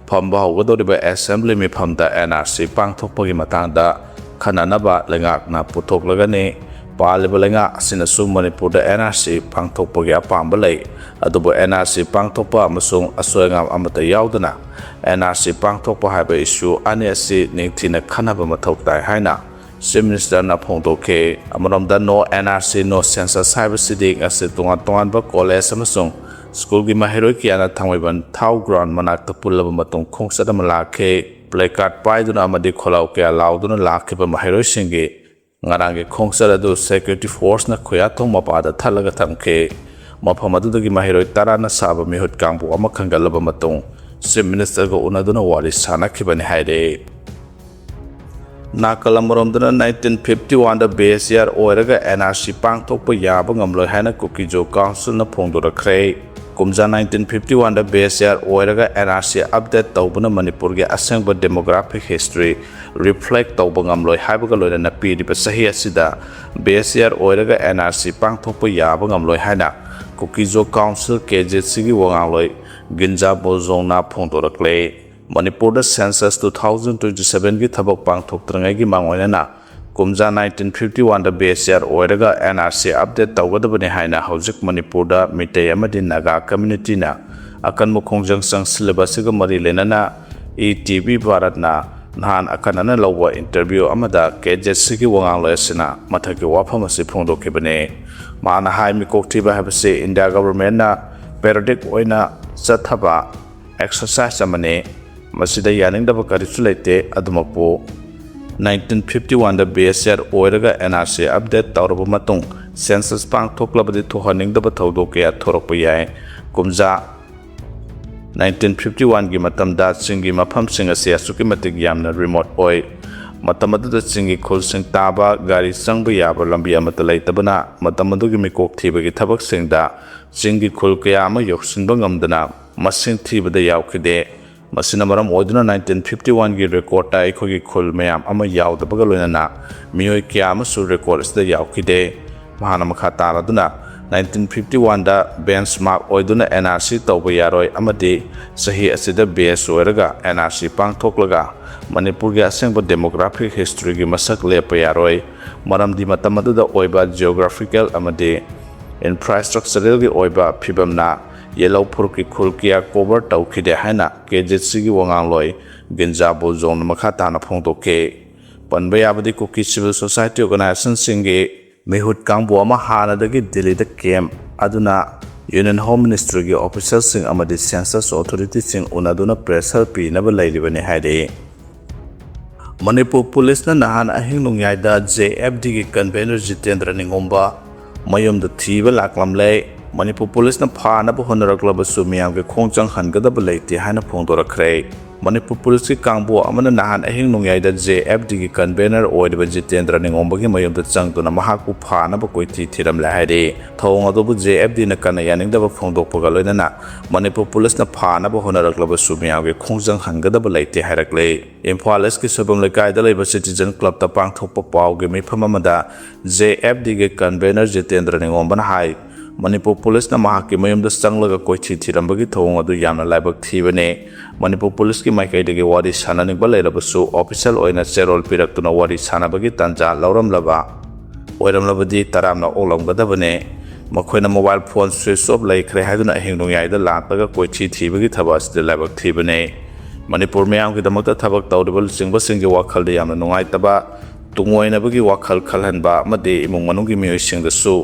ꯐꯝꯕ ꯍꯧꯒꯗꯧꯔꯤꯕ Assembly ꯃꯤꯐꯝꯗ N R C ꯄꯥꯡꯊꯣꯛꯄꯒꯤ ꯃꯇꯥꯡꯗ ꯈꯟꯅꯅꯕ ꯂꯩꯉꯥꯛꯅ ꯄꯨꯊꯣꯛꯂꯒꯅꯤ꯫ ꯄꯥꯜꯂꯤꯕ ꯂꯩꯉꯥꯛ ꯑꯁꯤꯅꯁꯨ ꯃꯅꯤꯄꯨꯔꯗ N R C ꯄꯥꯡꯊꯣꯛꯄꯒꯤ ꯑꯄꯥꯝꯕ ꯂꯩ, ꯑꯗꯨꯕꯨ N R C ꯄꯥꯡꯊꯣꯛꯄ ꯑꯃꯁꯨꯡ ꯑꯁꯣꯏ ꯑꯉꯥꯝ ꯑꯃꯠꯇ ꯌꯥꯎꯗꯅ N R C ꯄꯥꯡꯊꯣꯛꯄ ꯍꯥꯏꯕ issue ꯑꯅꯤ ꯑꯁꯤ ꯅꯤꯡꯊꯤꯅ ꯈꯟꯅꯕ ꯃꯊꯧ ꯇꯥꯏ ꯍꯥꯏꯅ Chief Ministerꯅ ꯐꯣꯡꯗꯣꯛꯈꯤ꯫ ꯑꯃꯔꯣꯝꯗ No N R C No Census ꯍꯥꯏꯕꯁꯤꯗꯤ ꯉꯁꯤ ꯇꯣꯉꯥꯟ ꯇꯣꯉꯥꯟꯕ ꯀꯣꯂꯦꯖ ꯑꯃꯁꯨꯡ ꯁ꯭ꯀꯨꯜꯒꯤ ꯃꯍꯩꯔꯣꯏ ꯀꯌꯥꯅ ꯊꯥꯡꯃꯩꯕꯟ ꯊꯥꯎ ground ꯃꯅꯥꯛꯇ ꯄꯨꯜꯂꯕ ꯃꯇꯨꯡ ꯈꯣꯡꯆꯠ ꯑꯃ ꯂꯥꯛꯈꯤ꯫ Placard ꯄꯥꯏꯗꯨꯅ ꯑꯃꯗꯤ ꯈꯣꯜꯂꯥꯎ ꯀꯌꯥ ꯂꯥꯎꯗꯨꯅ ꯂꯥꯛꯈꯤꯕ ꯃꯍꯩꯔꯣꯏꯁꯤꯡꯒꯤ ꯉꯔꯥꯡꯒꯤ ꯈꯣꯡꯆꯠ ꯑꯗꯨ security forceꯅ ꯈꯨꯌꯥꯊꯣꯡ ꯃꯄꯥꯗ ꯊꯠꯂꯒ ꯊꯝꯈꯤ꯫ ꯃꯐꯝ ꯑꯗꯨꯗꯒꯤ ꯃꯍꯩꯔꯣꯏ ꯇꯔꯥꯅ ꯁꯥꯕ ꯃꯤꯍꯨꯠ ꯀꯥꯡꯕꯨ ꯑꯃ ꯈꯟꯒꯠꯂꯕ ꯃꯇꯨꯡ Chief Ministerꯒ ꯎꯅꯗꯨꯅ ꯋꯥꯔꯤ ꯁꯥꯅꯈꯤꯕꯅꯤ ꯍꯥꯏꯔꯤ꯫ ꯅꯥꯀꯜ ꯑꯃꯔꯣꯝꯗꯅ nineteen fifty oneꯗ base year ꯑꯣꯏꯔꯒ N R C ꯄꯥꯡꯊꯣꯛꯄ ꯌꯥꯕ ꯉꯝꯂꯣꯏ ꯍꯥꯏꯅ ꯀꯨꯀꯤꯖꯣ Councilꯅ ꯐꯣꯡꯗꯣꯔꯛꯈ꯭ꯔꯦ꯫ ꯀꯨꯝꯖꯥ ꯅꯥꯏꯟꯇꯤꯟ ꯐꯤꯐꯇꯤ ꯋꯥꯟꯗ ꯕꯦꯁ ꯌꯥꯔ ꯑꯣꯏꯔꯒ ꯑꯦꯟ ꯑꯥꯔ ꯁꯤ ꯑꯞꯗꯦꯠ ꯇꯧꯕꯅ ꯃꯅꯤꯄꯨꯔꯒꯤ ꯑꯁꯦꯡꯕ ꯗꯦꯃꯣꯒ꯭ꯔꯥꯐꯤꯛ ꯍꯤꯁꯇ꯭ꯔꯤ ꯔꯤꯐ꯭ꯂꯦꯛ ꯇꯧꯕ ꯉꯝꯂꯣꯏ ꯍꯥꯏꯕꯒ ꯂꯣꯏꯅꯅ ꯄꯤꯔꯤꯕ ꯆꯍꯤ ꯑꯁꯤꯗ ꯕꯦꯁ ꯌꯥꯔ ꯑꯣꯏꯔꯒ ꯑꯦꯟ ꯑꯥꯔ ꯁꯤ ꯄꯥꯡꯊꯣꯛꯄ ꯌꯥꯕ ꯉꯝꯂꯣꯏ ꯍꯥꯏꯅ ꯀꯨꯀꯤꯖꯣ ꯀꯥꯎꯟꯁꯤꯜ, ꯀꯦ ꯖꯦ ꯁꯤꯒꯤ ꯋꯥꯉꯥꯡꯂꯣꯏ ꯒꯤꯟꯖꯥ ꯕꯣꯜꯖꯣꯡꯅ ꯐꯣꯡꯗꯣꯔꯛꯂꯦ꯫ ꯃꯅꯤꯄꯨꯔꯗ ꯁꯦꯟꯁꯁ ꯇꯨ ꯊꯥꯎꯖꯟ ꯇ꯭ꯋꯦꯟꯇꯤ ꯁꯚꯦꯟꯒꯤ ꯊꯕꯛ ꯄꯥꯡꯊꯣꯛꯇ꯭ꯔꯤꯉꯩꯒꯤ ꯃꯥꯡꯑꯣꯏꯅꯅ ꯀꯨꯝꯖꯥ ꯅꯥꯏꯟꯇꯤꯟ ꯐꯤꯐꯇꯤ ꯋꯥꯟꯗ ꯕꯦꯁ ꯌꯥꯔ ꯑꯣꯏꯔꯒ ꯑꯦꯟ ꯑꯥꯔ ꯁꯤ ꯑꯞꯗꯦꯠ ꯇꯧꯒꯗꯕꯅꯤ ꯍꯥꯏꯅ ꯍꯧꯖꯤꯛ ꯃꯅꯤꯄꯨꯔꯗ ꯃꯤꯇꯩ ꯑꯃꯗꯤ ꯅꯥꯒꯥ ꯀꯝꯃ꯭ꯌꯨꯅꯤꯇꯤꯅ ꯑꯀꯟꯕ ꯈꯣꯡꯖꯪ ꯆꯪꯁꯤꯜꯂꯤꯕ ꯑꯁꯤꯒ ꯃꯔꯤ ꯂꯩꯅꯅ ꯏ ꯇꯤ ꯚꯤ ꯚꯥꯔꯠꯅ ꯅꯍꯥꯟ ꯑꯀꯟꯅꯅ ꯂꯧꯕ ꯏꯟꯇꯔꯚ꯭ꯌꯨ ꯑꯃꯗ ꯀꯦ ꯖꯦ ꯁꯤꯒꯤ ꯋꯥꯉꯥꯡꯂꯣꯏ ꯑꯁꯤꯅ ꯃꯊꯛꯀꯤ ꯋꯥꯐꯝ ꯑꯁꯤ ꯐꯣꯡꯗꯣꯛꯈꯤꯕꯅꯤ꯫ ꯃꯥꯅ ꯍꯥꯏ, ꯃꯤꯀꯣꯛ ꯊꯤꯕ ꯍꯥꯏꯕꯁꯤ ꯏꯟꯗꯤꯌꯥ ꯒꯚꯔꯟꯃꯦꯟꯠꯅ ꯄꯦꯔꯣꯗꯤꯛ ꯑꯣꯏꯅ ꯆꯠꯊꯕ ꯑꯦꯛꯁꯔꯁꯥꯏꯁ ꯑꯃꯅꯤ꯫ ꯃꯁꯤꯗ ꯌꯥꯅꯤꯡꯗꯕ ꯀꯔꯤꯁꯨ ꯂꯩꯇꯦ꯫ ꯑꯗꯨꯃꯛꯄꯨ ꯅꯥꯏꯟꯇꯤꯟ ꯐꯤꯐꯇꯤ ꯋꯥꯟꯗ ꯕꯦꯁ ꯌꯥꯔ ꯑꯣꯏꯔꯒ ꯑꯦꯟ ꯑꯥꯔ ꯁꯤ ꯑꯞꯗꯦꯠ ꯇꯧꯔꯕ ꯃꯇꯨꯡ ꯁꯦꯟꯁꯁ ꯄꯥꯡꯊꯣꯛꯂꯕꯗꯤ ꯊꯣꯛꯍꯟꯅꯤꯡꯗꯕ ꯊꯧꯗꯣꯛ ꯀꯌꯥ ꯊꯣꯔꯛꯄ ꯌꯥꯏ꯫ ꯀꯨꯝꯖꯥ ꯅꯥꯏꯟꯇꯤꯟ ꯐꯤꯐꯇꯤ ꯋꯥꯟꯒꯤ ꯃꯇꯝꯗ ꯆꯤꯡꯒꯤ ꯃꯐꯝꯁꯤꯡ ꯑꯁꯤ ꯑꯁꯨꯛꯀꯤ ꯃꯇꯤꯛ ꯌꯥꯝꯅ ꯔꯤꯃꯣꯠ ꯑꯣꯏ꯫ ꯃꯇꯝ ꯑꯗꯨꯗ ꯆꯤꯡꯒꯤ ꯈꯨꯜꯁꯤꯡ ꯇꯥꯕ, ꯒꯥꯔꯤ ꯆꯪꯕ ꯌꯥꯕ ꯂꯝꯕꯤ ꯑꯃꯠꯇ ꯂꯩꯇꯕꯅ ꯃꯇꯝ ꯑꯗꯨꯒꯤ ꯃꯤꯀꯣꯛ ꯊꯤꯕꯒꯤ ꯊꯕꯛꯁꯤꯡꯗ ꯆꯤꯡꯒꯤ ꯈꯨꯜ ꯀꯌꯥ ꯑꯃ ꯌꯧꯁꯤꯟꯕ ꯉꯝꯗꯅ ꯃꯁꯤꯡ ꯊꯤꯕꯗ ꯌꯥꯎꯈꯤꯗꯦ꯫ ꯃꯁꯤꯅ ꯃꯔꯝ ꯑꯣꯏꯗꯨꯅ ꯅꯥꯏꯟꯇꯤꯟ ꯐꯤꯐꯇꯤ ꯋꯥꯟꯒꯤ ꯔꯦꯀꯣꯔꯠꯇ ꯑꯩꯈꯣꯏꯒꯤ ꯈꯨꯜ ꯃꯌꯥꯝ ꯑꯃ ꯌꯥꯎꯗꯕꯒ ꯂꯣꯏꯅꯅ ꯃꯤꯑꯣꯏ ꯀꯌꯥ ꯑꯃꯁꯨ ꯔꯦꯀꯣꯔꯠ ꯑꯁꯤꯗ ꯌꯥꯎꯈꯤꯗꯦ꯫ ꯃꯍꯥꯛꯅ ꯃꯈꯥ ꯇꯥꯔꯗꯨꯅ ꯅꯥꯏꯟꯇꯤꯟ ꯐꯤꯐꯇꯤ ꯋꯥꯟꯗ ꯕꯦꯟꯆꯃꯥꯔꯛ ꯑꯣꯏꯗꯨꯅ ꯑꯦꯟ ꯑꯥꯔ ꯁꯤ ꯇꯧꯕ ꯌꯥꯔꯣꯏ ꯑꯃꯗꯤ ꯆꯍꯤ ꯑꯁꯤꯗ ꯕꯦꯁ ꯑꯣꯏꯔꯒ ꯑꯦꯟ ꯑꯥꯔ ꯁꯤ ꯄꯥꯡꯊꯣꯛꯂꯒ ꯃꯅꯤꯄꯨꯔꯒꯤ ꯑꯁꯦꯡꯕ ꯗꯦꯃꯣꯒ꯭ꯔꯥꯐꯤꯛ ꯍꯤꯁꯇ꯭ꯔꯤꯒꯤ ꯃꯁꯛ ꯂꯦꯞꯄ ꯌꯥꯔꯣꯏ꯫ ꯃꯔꯝꯗꯤ ꯃꯇꯝ ꯑꯗꯨꯗ ꯑꯣꯏꯕ ꯖꯤꯑꯣꯒ꯭ꯔꯥꯐꯤꯀꯦꯜ ꯑꯃꯗꯤ ꯏꯟꯐ꯭ꯔꯥꯁ꯭ꯇ꯭ꯔꯛꯆꯔꯦꯜꯒꯤ ꯑꯣꯏꯕ ꯐꯤꯕꯝꯅ ꯌꯦꯜꯂꯧ ꯐꯨꯔꯨꯞꯀꯤ ꯈꯨꯜ ꯀꯌꯥ ꯀꯣꯚꯔ ꯇꯧꯈꯤꯗꯦ ꯍꯥꯏꯅ ꯀꯦ ꯖꯦ ꯁꯤꯒꯤ ꯋꯥꯉꯥꯡꯂꯣꯏ ꯒꯤꯟꯖꯥ ꯕꯣꯜꯖꯣꯡꯅ ꯃꯈꯥ ꯇꯥꯅ ꯐꯣꯡꯗꯣꯛꯈꯤ꯫ ꯄꯟꯕ ꯌꯥꯕꯗꯤ ꯀꯨꯀꯤ ꯁꯤꯚꯤꯜ ꯁꯣꯁꯥꯏꯇꯤ ꯑꯣꯔꯒꯅꯥꯏꯖꯦꯁꯟꯁꯤꯡꯒꯤ ꯃꯤꯍꯨꯠ ꯀꯥꯡꯕꯨ ꯑꯃ ꯍꯥꯟꯅꯗꯒꯤ ꯗꯤꯜꯂꯤꯗ ꯀꯦꯝꯞ ꯑꯗꯨꯅ ꯌꯨꯅꯤꯌꯟ ꯍꯣꯝ ꯃꯤꯅꯤꯁꯇ꯭ꯔꯤꯒꯤ ꯑꯣꯐꯤꯁꯤꯌꯦꯜꯁꯤꯡ ꯑꯃꯗꯤ ꯁꯦꯟꯁꯁ ꯑꯣꯊꯣꯔꯤꯇꯤꯁꯤꯡ ꯎꯅꯗꯨꯅ ꯄ꯭ꯔꯦꯁꯔ ꯄꯤꯅꯕ ꯂꯩꯔꯤꯕꯅꯤ ꯍꯥꯏꯔꯤ꯫ ꯃꯅꯤꯄꯨꯔ ꯄꯨꯂꯤꯁꯅ ꯅꯍꯥꯟ ꯑꯍꯤꯡ ꯅꯣꯡꯌꯥꯏꯗ ꯖꯦ ꯑꯦꯐ ꯗꯤꯒꯤ ꯀꯟꯚꯦꯅꯔ ꯖꯤꯇꯦꯟꯗ꯭ꯔ ꯅꯤꯡꯉꯣꯝꯕ ꯃꯌꯨꯝꯗ ꯊꯤꯕ ꯂꯥꯛꯂꯝꯂꯦ꯫ ꯃꯅꯤꯄꯨꯔ ꯄꯨꯂꯤꯁꯅ ꯐꯥꯅꯕ ꯍꯣꯠꯅꯔꯛꯂꯕꯁꯨ ꯃꯤꯌꯥꯝꯒꯤ ꯈꯣꯡ ꯆꯪꯍꯟꯒꯗꯕ ꯂꯩꯇꯦ ꯍꯥꯏꯅ ꯐꯣꯡꯗꯣꯔꯛꯈ꯭ꯔꯦ꯫ ꯃꯅꯤꯄꯨꯔ ꯄꯨꯂꯤꯁꯀꯤ ꯀꯥꯡꯕꯨ ꯑꯃꯅ ꯅꯍꯥꯟ ꯑꯍꯤꯡ ꯅꯣꯡꯌꯥꯏꯗ ꯖꯦ ꯑꯦꯐ ꯗꯤꯒꯤ ꯀꯟꯚꯦꯅꯔ ꯑꯣꯏꯔꯤꯕ ꯖꯤꯇꯦꯟꯗ꯭ꯔ ꯅꯤꯉꯣꯝꯕꯒꯤ ꯃꯌꯨꯝꯗ ꯆꯪꯗꯨꯅ ꯃꯍꯥꯛꯄꯨ ꯐꯥꯅꯕ ꯀꯣꯏꯊꯤ ꯊꯤꯔꯝꯂꯦ ꯍꯥꯏꯔꯤ꯫ ꯊꯧꯑꯣꯡ ꯑꯗꯨꯕꯨ ꯖꯦ ꯑꯦꯐ ꯗꯤꯅ ꯀꯟꯅ ꯌꯥꯅꯤꯡꯗꯕ ꯐꯣꯡꯗꯣꯛꯄꯒ ꯂꯣꯏꯅꯅ ꯃꯅꯤꯄꯨꯔ ꯄꯨꯂꯤꯁꯅ ꯐꯥꯅꯕ ꯍꯣꯠꯅꯔꯛꯂꯕꯁꯨ ꯃꯤꯌꯥꯝꯒꯤ ꯈꯣꯡꯖꯪ ꯍꯟꯒꯗꯕ ꯂꯩꯇꯦ ꯍꯥꯏꯔꯛꯂꯦ꯫ ꯏꯝꯐꯥꯜ ꯏꯁꯀꯤ ꯁꯣꯏꯕꯝ ꯂꯩꯀꯥꯏꯗ ꯂꯩꯕ ꯁꯤꯇꯤꯖꯟ ꯀ꯭ꯂꯕꯇ ꯄꯥꯡꯊꯣꯛꯄ ꯄꯥꯎꯒꯤ ꯃꯤꯐꯝ ꯑꯃꯗ ꯖꯦ ꯑꯦꯐ ꯗꯤꯒꯤ ꯀꯟꯚꯦꯅꯔ ꯖꯤꯇꯦꯟꯗ꯭ꯔ ꯅꯤꯉꯣꯝꯕꯅ ꯍꯥꯏ, ꯃꯅꯤꯄꯨꯔ ꯄꯨꯂꯤꯁꯅ ꯃꯍꯥꯛꯀꯤ ꯃꯌꯨꯝꯗ ꯆꯪꯂꯒ ꯀꯣꯏꯊꯤ ꯊꯤꯔꯝꯕꯒꯤ ꯊꯧꯑꯣꯡ ꯑꯗꯨ ꯌꯥꯝꯅ ꯂꯥꯏꯕꯛ ꯊꯤꯕꯅꯤ꯫ ꯃꯅꯤꯄꯨꯔ ꯄꯨꯂꯤꯁꯀꯤ ꯃꯥꯏꯀꯩꯗꯒꯤ ꯋꯥꯔꯤ ꯁꯥꯟꯅꯅꯤꯡꯕ ꯂꯩꯔꯕꯁꯨ ꯑꯣꯐꯤꯁꯤꯌꯦꯜ ꯑꯣꯏꯅ ꯆꯦꯔꯣꯜ ꯄꯤꯔꯛꯇꯨꯅ ꯋꯥꯔꯤ ꯁꯥꯟꯅꯕꯒꯤ ꯇꯥꯟꯖꯥ ꯂꯧꯔꯝꯂꯕ ꯑꯣꯏꯔꯝꯂꯕꯗꯤ ꯇꯔꯥꯝꯅ ꯑꯣꯛꯂꯝꯒꯗꯕꯅꯤ꯫ ꯃꯈꯣꯏꯅ ꯃꯣꯕꯥꯏꯜ ꯐꯣꯟ ꯁ꯭ꯋꯤꯆ ꯑꯣꯐ ꯂꯩꯈ꯭ꯔꯦ ꯍꯥꯏꯗꯨꯅ ꯑꯍꯤꯡ ꯅꯣꯡꯌꯥꯏꯗ ꯂꯥꯛꯂꯒ ꯀꯣꯏꯊꯤ ꯊꯤꯕꯒꯤ ꯊꯕꯛ ꯑꯁꯤꯗꯤ ꯂꯥꯏꯕꯛ ꯊꯤꯕꯅꯤ꯫ ꯃꯅꯤꯄꯨꯔ ꯃꯤꯌꯥꯝꯒꯤꯗꯃꯛꯇ ꯊꯕꯛ ꯇꯧꯔꯤꯕ ꯂꯨꯆꯤꯡꯕꯁꯤꯡꯒꯤ ꯋꯥꯈꯜꯗ ꯌꯥꯝꯅ ꯅꯨꯡꯉꯥꯏꯇꯕ, ꯇꯨꯡꯑꯣꯏꯅꯕꯒꯤ ꯋꯥꯈꯜ ꯈꯜꯍꯟꯕ ꯑꯃꯗꯤ ꯏꯃꯨꯡ ꯃꯅꯨꯡꯒꯤ ꯃꯤꯑꯣꯏꯁꯤꯡꯗꯁꯨ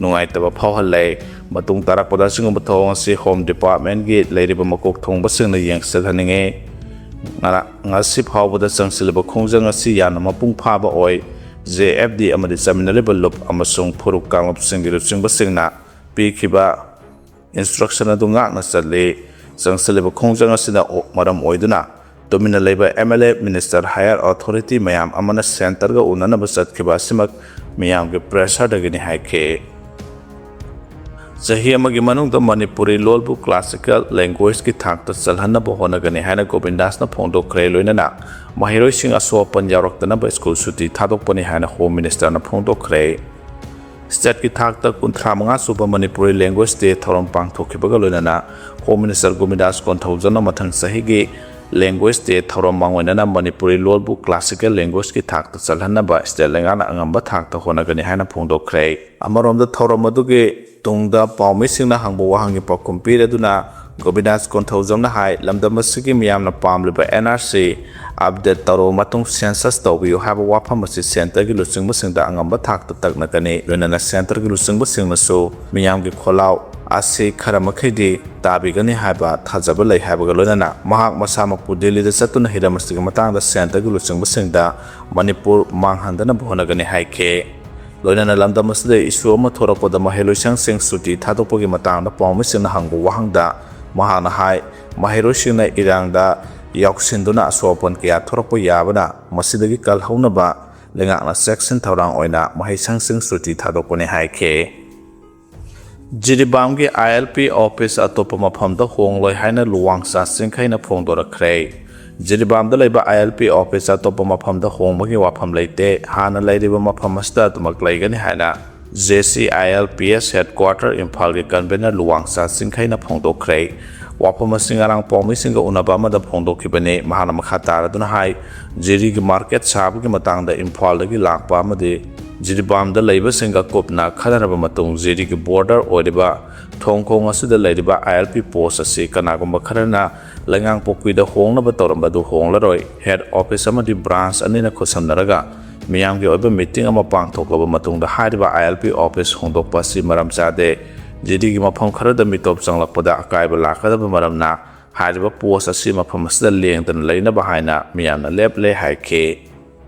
ꯅꯨꯡꯉꯥꯏꯇꯕ ꯐꯥꯎꯍꯜꯂꯦ꯫ ꯃꯇꯨꯡ ꯇꯥꯔꯛꯄꯗ ꯑꯁꯤꯒꯨꯝꯕ ꯊꯧꯑꯣꯡ ꯑꯁꯤ ꯍꯣꯝ ꯗꯤꯄꯥꯔꯠꯃꯦꯟꯒꯤ ꯂꯩꯔꯤꯕ ꯃꯀꯣꯛ ꯊꯣꯡꯕꯁꯤꯡꯅ ꯌꯦꯡꯁꯤꯜꯍꯟꯅꯤꯡꯉꯤ꯫ ꯉꯔꯥ-, ꯉꯁꯤ ꯐꯥꯎꯕꯗ ꯆꯪꯁꯤꯜꯂꯤꯕ ꯈꯣꯡꯖꯪ ꯑꯁꯤ ꯌꯥꯝꯅ ꯃꯄꯨꯡ ꯐꯥꯕ ꯑꯣꯏ꯫ ꯖꯦ ꯑꯦꯐ ꯗꯤ ꯑꯃꯗꯤ ꯆꯠꯃꯤꯟꯅꯔꯤꯕ ꯂꯨꯞ ꯑꯃꯁꯨꯡ ꯐꯨꯔꯨꯞ ꯀꯥꯡꯂꯨꯞꯁꯤꯡꯒꯤ ꯂꯨꯆꯤꯡꯕꯁꯤꯡꯅ ꯄꯤꯈꯤꯕ ꯏꯟꯁꯇ꯭ꯔꯛꯁꯟ ꯑꯗꯨ ꯉꯥꯛꯅ ꯆꯠꯂꯤ꯫ ꯆꯪꯁꯤꯜꯂꯤꯕ ꯈꯣꯡꯖꯪ ꯑꯁꯤꯅ ꯑꯣ-, ꯃꯔꯝ ꯑꯣꯏꯗꯨꯅ ꯇꯨꯃꯤꯟꯅ ꯂꯩꯕ M L A, minister, higher authority ꯃꯌꯥꯝ ꯑꯃꯅ ꯁꯦꯟꯇꯔꯒ ꯎꯅꯅꯕ ꯆꯠꯈꯤꯕ ꯑꯁꯤꯃꯛ ꯃꯤꯌꯥꯝꯒꯤ ꯄ꯭ꯔꯦꯁꯔꯗꯒꯤꯅꯤ ꯍꯥꯏꯈꯤ꯫ ꯆꯍꯤ ꯑꯃꯒꯤ ꯃꯅꯨꯡꯗ ꯃꯅꯤꯄꯨꯔꯤ ꯂꯣꯜꯕꯨ ꯀ꯭ꯂꯥꯁꯤꯀꯦꯜ ꯂꯦꯡꯒ꯭ꯋꯦꯖꯀꯤ ꯊꯥꯛꯇ ꯆꯜꯍꯟꯅꯕ ꯍꯣꯠꯅꯒꯅꯤ ꯍꯥꯏꯅ ꯒꯣꯕꯤꯟꯗꯥꯁꯅ ꯐꯣꯡꯗꯣꯛꯈ꯭ꯔꯦ꯫ ꯂꯣꯏꯅꯅ ꯃꯍꯩꯔꯣꯏꯁꯤꯡ ꯑꯁꯣꯛ ꯑꯄꯟ ꯌꯥꯎꯔꯛꯇꯅꯕ ꯁ꯭ꯀꯨꯜ ꯁꯨꯇꯤ ꯊꯥꯗꯣꯛꯄꯅꯤ ꯍꯥꯏꯅ ꯍꯣꯝ ꯃꯤꯅꯤꯁꯇꯔꯅ ꯐꯣꯡꯗꯣꯛꯈ꯭ꯔꯦ꯫ ꯁ꯭ꯇꯦꯠꯀꯤ ꯊꯥꯛꯇ ꯀꯨꯟꯊ꯭ꯔꯥ ꯃꯉꯥ ꯁꯨꯕ ꯃꯅꯤꯄꯨꯔꯤ ꯂꯦꯡꯒ꯭ꯋꯦꯖ ꯗꯦ ꯊꯧꯔꯝ ꯄꯥꯡꯊꯣꯛꯈꯤꯕꯒ ꯂꯣꯏꯅꯅ ꯍꯣꯝ ꯃꯤꯅꯤꯁꯇꯔ ꯒꯣꯕꯤꯟꯗꯥꯁ ꯀꯣꯟꯊꯧꯖꯝꯅ ꯃꯊꯪ ꯆꯍꯤꯒꯤ ꯂꯦꯡꯒ꯭ꯋꯦꯖ ꯗꯦ ꯊꯧꯔꯝ ꯃꯥꯡꯑꯣꯏꯅꯅ ꯃꯅꯤꯄꯨꯔꯤ ꯂꯣꯜꯕꯨ ꯀ꯭ꯂꯥꯁꯤꯀꯦꯜ ꯂꯦꯡꯒ꯭ꯋꯦꯖꯀꯤ ꯊꯥꯛꯇ ꯆꯜꯍꯟꯅꯕ ꯁ꯭ꯇꯦꯠ ꯂꯩꯉꯥꯛꯅ ꯑꯉꯝꯕ ꯊꯥꯛꯇ ꯍꯣꯠꯅꯒꯅꯤ ꯍꯥꯏꯅ ꯐꯣꯡꯗꯣꯛꯈ꯭ꯔꯦ꯫ ꯑꯃꯔꯣꯝꯗ ꯊꯧꯔꯝ ꯑꯗꯨꯒꯤ ꯇꯨꯡꯗ ꯄꯥꯎꯃꯤꯁꯤꯡꯅ ꯍꯪꯕ ꯋꯥꯍꯪꯒꯤ ꯄꯥꯎꯈꯨꯝ ꯄꯤꯔꯗꯨꯅ ꯒꯣꯕꯤꯟꯗꯥꯁ ꯀꯣꯟꯊꯧꯖꯝꯅ ꯍꯥꯏ, ꯂꯝꯗꯝ ꯑꯁꯤꯒꯤ ꯃꯤꯌꯥꯝꯅ ꯄꯥꯝꯂꯤꯕ ꯑꯦꯟ ꯑꯥꯔ ꯁꯤ ꯑꯞꯗꯦꯠ ꯇꯧꯔꯕ ꯃꯇꯨꯡ ꯁꯦꯟꯁꯁ ꯇꯧꯕꯤꯌꯨ ꯍꯥꯏꯕ ꯋꯥꯐꯝ ꯑꯁꯤ ꯁꯦꯟꯇꯔꯒꯤ ꯂꯨꯆꯤꯡꯕꯁꯤꯡꯗ ꯑꯉꯝꯕ ꯊꯥꯛꯇ ꯇꯛꯅꯒꯅꯤ꯫ ꯂꯣꯏꯅꯅ ꯁꯦꯟꯇꯔꯒꯤ ꯂꯨꯆꯤꯡꯕꯁꯤꯡꯅꯁꯨ ꯃꯤꯌꯥꯝꯒꯤ ꯈꯣꯜꯂꯥꯎ ꯑꯁꯤ ꯈꯔ ꯃꯈꯩꯗꯤ ꯇꯥꯕꯤꯒꯅꯤ ꯍꯥꯏꯕ ꯊꯥꯖꯕ ꯂꯩ ꯍꯥꯏꯕꯒ ꯂꯣꯏꯅꯅ ꯃꯍꯥꯛ ꯃꯁꯥꯃꯛꯄꯨ ꯗꯤꯜꯂꯤꯗ ꯆꯠꯇꯨꯅ ꯍꯤꯔꯝ ꯑꯁꯤꯒꯤ ꯃꯇꯥꯡꯗ ꯁꯦꯟꯇꯔꯒꯤ ꯂꯨꯆꯤꯡꯕꯁꯤꯡꯗ ꯃꯅꯤꯄꯨꯔ ꯃꯥꯡꯍꯟꯗꯅꯕ ꯍꯣꯠꯅꯒꯅꯤ ꯍꯥꯏꯈꯤ꯫ ꯂꯣꯏꯅꯅ ꯂꯝꯗꯝ ꯑꯁꯤꯗ ꯏꯁꯨ ꯑꯃ ꯊꯣꯔꯛꯄꯗ ꯃꯍꯩꯂꯣꯏꯁꯪꯁꯤꯡ ꯁꯨꯇꯤ ꯊꯥꯗꯣꯛꯄꯒꯤ ꯃꯇꯥꯡꯗ ꯄꯥꯎꯃꯤꯁꯤꯡꯅ ꯍꯪꯕ ꯋꯥꯍꯪꯗ ꯃꯍꯥꯛꯅ ꯍꯥꯏ, ꯃꯍꯩꯔꯣꯏꯁꯤꯡꯅ ꯏꯔꯥꯡꯗ ꯌꯥꯎꯁꯤꯟꯗꯨꯅ ꯑꯁꯣꯛ ꯑꯄꯟ ꯀꯌꯥ ꯊꯣꯛꯂꯛꯄ ꯌꯥꯕꯅ, ꯃꯁꯤꯗꯒꯤ ꯀꯜꯍꯧꯅꯕ ꯂꯩꯉꯥꯛꯅ ꯆꯦꯛꯁꯤꯟ ꯊꯧꯔꯥꯡ ꯑꯣꯏꯅ ꯃꯍꯩꯁꯪꯁꯤꯡ ꯁꯨꯇꯤ ꯊꯥꯗꯣꯛꯄꯅꯤ ꯍꯥꯏꯈꯤ꯫ ꯖꯤꯔꯤꯕꯥꯝꯒꯤ ILP office ꯑꯇꯣꯞꯄ ꯃꯐꯝꯗ ꯍꯣꯡꯂꯣꯏ ꯍꯥꯏꯅ ꯂꯨꯋꯥꯡꯆꯥ ꯆꯤꯡꯈꯩꯅ ꯐꯣꯡꯗꯣꯔꯛꯈ꯭ꯔꯦ꯫ ꯖꯤꯔꯤꯕꯥꯝꯗ ꯂꯩꯕ ILP office ꯑꯇꯣꯞꯄ ꯃꯐꯝꯗ ꯍꯣꯡꯕꯒꯤ ꯋꯥꯐꯝ ꯂꯩꯇꯦ, ꯍꯥꯟꯅ ꯂꯩꯔꯤꯕ ꯃꯐꯝ ꯑꯁꯤꯗ ꯑꯗꯨꯃꯛ ꯂꯩꯒꯅꯤ ꯍꯥꯏꯅ JCILPS headquarter ꯏꯝꯐꯥꯜꯒꯤ convener ꯂꯨꯋꯥꯡꯆꯥ ꯆꯤꯡꯈꯩꯅ ꯐꯣꯡꯗꯣꯛꯈ꯭ꯔꯦ꯫ ꯋꯥꯐꯝ ꯑꯁꯤ ꯉꯔꯥꯡ ꯄꯥꯎꯃꯤꯁꯤꯡꯒ ꯎꯅꯕ ꯑꯃꯗ ꯐꯣꯡꯗꯣꯛꯈꯤꯕꯅꯤ꯫ ꯃꯍꯥꯛꯅ ꯃꯈꯥ ꯇꯥꯔꯗꯨꯅ ꯍꯥꯏ, ꯖꯤꯔꯤꯒꯤ market ꯁꯥꯕꯒꯤ ꯃꯇꯥꯡꯗ ꯏꯝꯐꯥꯜꯗꯒꯤ ꯂꯥꯛꯄ ꯑꯃꯗꯤ ꯖꯤꯔꯤꯕꯥꯝꯗ ꯂꯩꯕꯁꯤꯡꯒ ꯀꯨꯞꯅ ꯈꯟꯅꯔꯕ ꯃꯇꯨꯡ, ꯖꯤꯔꯤꯒꯤ border ꯑꯣꯏꯔꯤꯕ ꯊꯣꯡꯈꯣꯡ ꯑꯁꯤꯗ ꯂꯩꯔꯤꯕ ILP post ꯑꯁꯤ ꯀꯅꯥꯒꯨꯝꯕ ꯈꯔꯅ ꯂꯩꯉꯥꯡꯄꯣꯛꯄꯤꯗ ꯍꯣꯡꯅꯕ ꯇꯧꯔꯝꯕ ꯑꯗꯨ ꯍꯣꯡꯂꯔꯣꯏ꯫ Head office ꯑꯃꯗꯤ branch ꯑꯅꯤꯅ ꯈꯨꯠꯁꯝꯅꯔꯒ ꯃꯤꯌꯥꯝꯒꯤ ꯑꯣꯏꯕ meeting ꯑꯃ ꯄꯥꯡꯊꯣꯛꯂꯕ ꯃꯇꯨꯡꯗ ꯍꯥꯏꯔꯤꯕ ILP office ꯍꯣꯡꯗꯣꯛꯄ ꯑꯁꯤ ꯃꯔꯝ ꯆꯥꯗꯦ꯫ ꯖꯤꯔꯤꯒꯤ ꯃꯐꯝ ꯈꯔꯗ ꯃꯤꯇꯣꯞ ꯆꯪꯂꯛꯄꯗ ꯑꯀꯥꯏꯕ ꯂꯥꯛꯀꯗꯕ ꯃꯔꯝꯅ ꯍꯥꯏꯔꯤꯕ post ꯑꯁꯤ ꯃꯐꯝ ꯑꯁꯤꯗ ꯂꯦꯡꯗꯅ ꯂꯩꯅꯕ ꯍꯥꯏꯅ ꯃꯤꯌꯥꯝꯅ ꯂꯦꯞꯂꯦ ꯍꯥꯏꯈꯤ꯫